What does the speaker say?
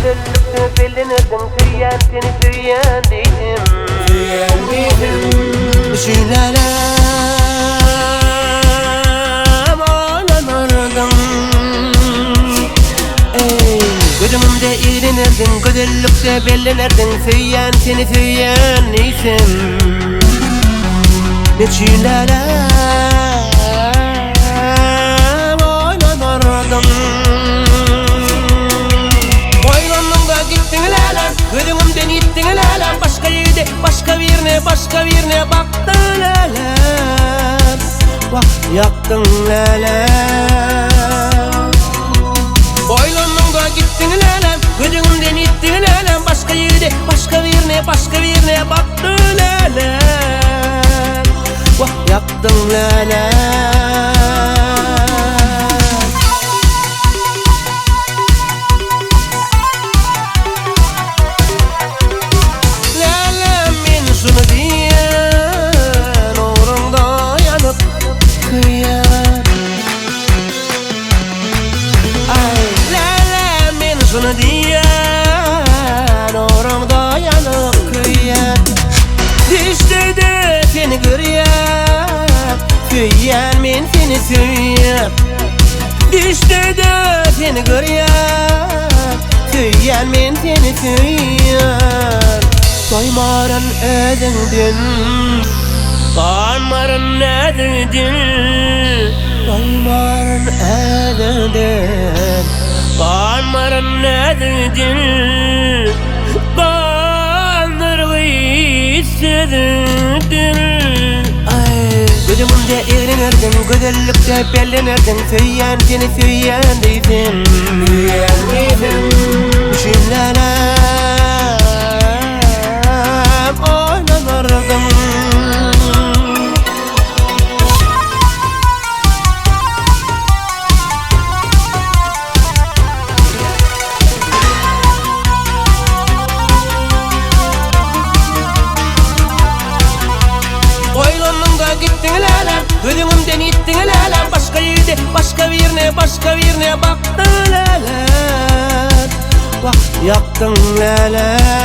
Gözellikde bellenerdiň Söýýän seni söýýän diýdim Söýýän diýdim Üçin läläm oýlanardyň Eý, gözüňde eglenerdiň Gözellikde bellenerdiň Söýýän seni söýýän diýsem Neçün läläm oýlanardyň Oýlandyň-da gitdiň läläm Gözüňden ýitdiň läläm Başga ýigide, başga birine, başga birine bakdyň läläm Wah, ýakdyň läläm Oýlandyň-da gitdiň läläm Gözüňden ýitdiň läläm Başga ýigide, başga birine, başga birine bakdyň läläm Wah, ýakdyň läläm. Läläm men şuny diýýän Ugruňda ýanyp köýýän Aý läläm men şuny diýýän Ugruňda ýanyp köýýän Düşde-de seni görýän Söýýän men seni söýýän Düşde-de seni görýän Söýýän men seni söýýän Doýmaryn özüňden Ganmaryn näziňden Doýmaryn özüňden Ganmaryn näziňden Gandyrgy sözüňden Aý, gözüňde eglenerdiň Gözellikde bellenerdiň Söýýän seni söýýän diýsem Söýýän diýsem Üçin läläm oýlanardyň. Oýlandyň-da gitdiň läläm, Gözüňden ýitdiň läläm, Başga ýigide, başga birine, başga birine bakdyň läläm. Wah, ýakdyň läläm.